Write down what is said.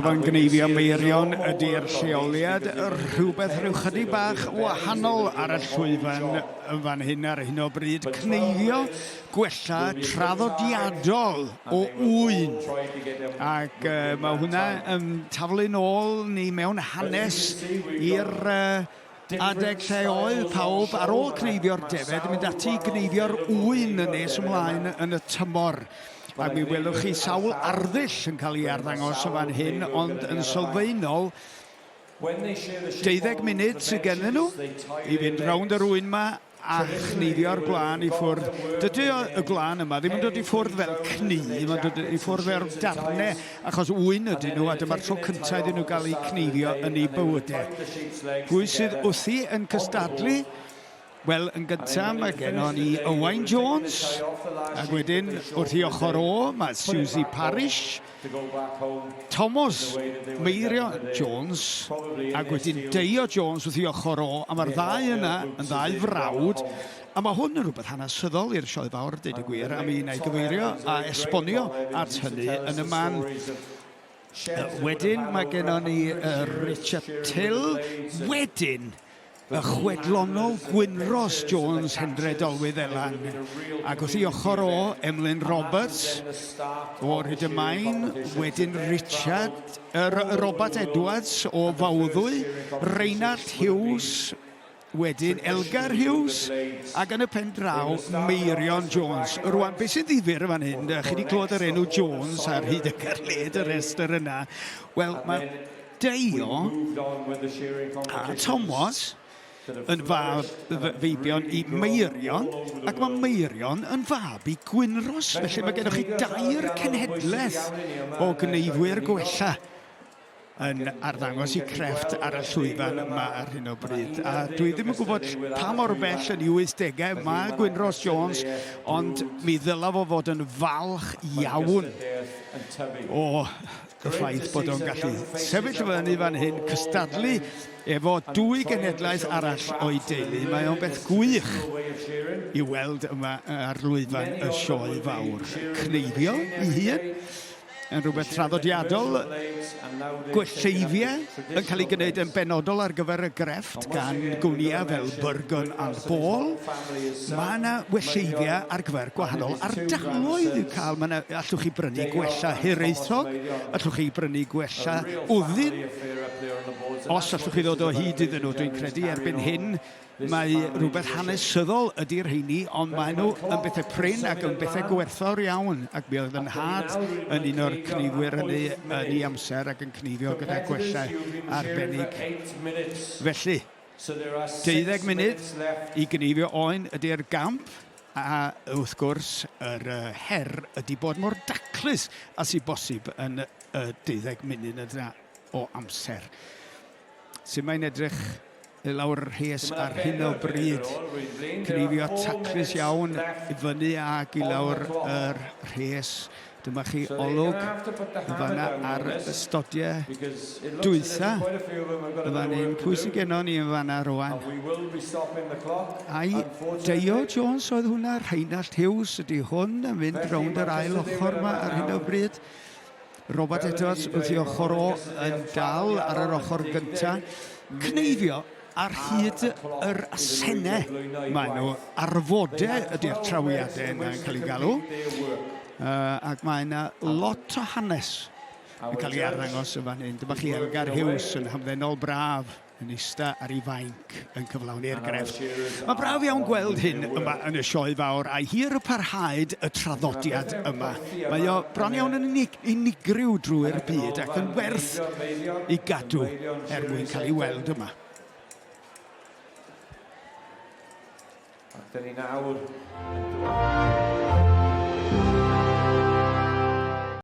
Fan Gneifio Meirion ydy'r lleoliad, rhywbeth rhyw chydig bach wahanol ar y llwyfan yn fan hyn ar hyn o bryd. Cneifio gwella traddodiadol o ŵyn. Ac uh, mae hwnna yn taflu nôl ni mewn hanes i'r uh, adeg lle oedd pawb ar ôl cneifio'r defed yn mynd ati i gneifio'r ŵyn yn nes ymlaen yn y tymor. Ac mi welwch chi sawl arddull yn cael ei arddangos o fan hyn, ond yn sylfaenol, deuddeg munud sydd gennyn nhw i fynd rownd yr ŵyn 'ma a chneifio'r gwlân i ffwrdd. Dydy y gwlân yma ddim yn dod i ffwrdd fel cnu, mae'n dod i ffwrdd fel darnau, achos ŵyn ydyn nhw, a dyma'r tro cyntaf iddyn nhw gael eu cneifio yn eu bywydau. Pwy sydd wrthi yn cystadlu? Wel, yn gyntaf mae gennon ni Owain Jones, ac wedyn wrth ei ochr o mae Susie Parish, Tomos Meirion Jones, ac wedyn Deio Jones wrth ei ochr o, a mae'r ddau yna yn ddau frawd, a mae hwn yn rhywbeth hanesyddol i'r Sioe Fawr, deud y gwir, a mi wna i gyfeirio a esbonio at hynny yn y man. Wedyn mae gennon ni Richard Till, wedyn y chwedlonol Gwynros Jones Hendre Dolwydd Elan, ac wrth ei ochr o, Emlyn Roberts o Rhyd-y-main, wedyn Richard, Robert Edwards o Fawddwy, Reinald Hughes, Wedyn Elgar Hughes, ac yn y pen draw, Meirion Jones. Rwan, beth sy'n ddifyr yn fan hyn, chi wedi clywed yr enw Jones ar hyd ac ar led y rhestr yna. Wel, mae Deio a Tomos yn fab feibion i Meirion, ac mae Meirion yn fab i Gwynros. Felly mae gennych chi dair cenhedlaeth o gneifwyr gwella yn arddangos eu crefft ar y llwyfan yma ar hyn o bryd. A dwi ddim yn gwybod pa mor bell yn ei 80au mae Gwyn Ross Jones, ond mi ddyla fo fod yn falch iawn o y ffaith bod o'n gallu sefyll fyny fan hyn, cystadlu efo dwy genhedlaeth arall o'i deulu. Mae o'n beth gwych i weld yma ar lwyfan y sioe fawr. Cneifio ei hun, yn rhywbeth traddodiadol, gwelleifiau yn cael ei gwneud yn benodol ar gyfer y grefft gan gwmnïau fel Burgon and Ball. Mae yna welleifiau ar gyfer gwahanol ardaloedd i'w cael. Mae yna, allwch chi brynu gwella Hiraethog, allwch chi brynu gwella Wddyn, os allwch chi ddod o hyd iddyn nhw, dwi'n credu erbyn hyn. Mae rhywbeth hanesyddol ydy'r rheini, ond maen nhw yn bethau prin ac yn bethau gwerthfawr iawn, ac mi oedd yn nhad yn un o'r cneifwyr hynny yn ei amser ac yn cneifio gyda gwellau arbennig. Felly, deuddeg munud i gneifio oen ydy'r gamp, a wrth gwrs yr her ydy bod mor daclus â sy'n bosib yn y deuddeg munud yna o amser. Sut mae'n edrych i lawr y rhes ar hyn o bryd? Cneifio taclus iawn i fyny ac i lawr yr rhes. Dyma chi olwg yn fanna ar y stodiau dwytha yn fan hyn. Pwy sydd gennon ni yn fanna rwan? Ai Deio Jones oedd hwnna? Rheinallt Hughes ydy hwn yn mynd rownd yr ail ochr yma ar hyn o bryd. Robert Edwards wrth ei ochr o yn dal ar yr ochr gynta. Cneifio ar hyd yr asennau maen nhw. Arfodau ydy'r trawiadau yna yn cael ei galw. Ac mae yna lot o hanes yn cael ei arddangos yn fan hyn. Dyma chi Elgar Hughes yn hamddenol braf. yn ista ar ei fainc yn cyflawni'r grefft. Mae'n braf iawn gweld hyn yma yn y sioe fawr, a hir y parhaed y traddodiad yma. Mae o bron iawn yn unig, unigryw drwy'r byd ac yn werth i gadw er mwyn cael ei weld yma. Ac dyn ni nawr yn dod...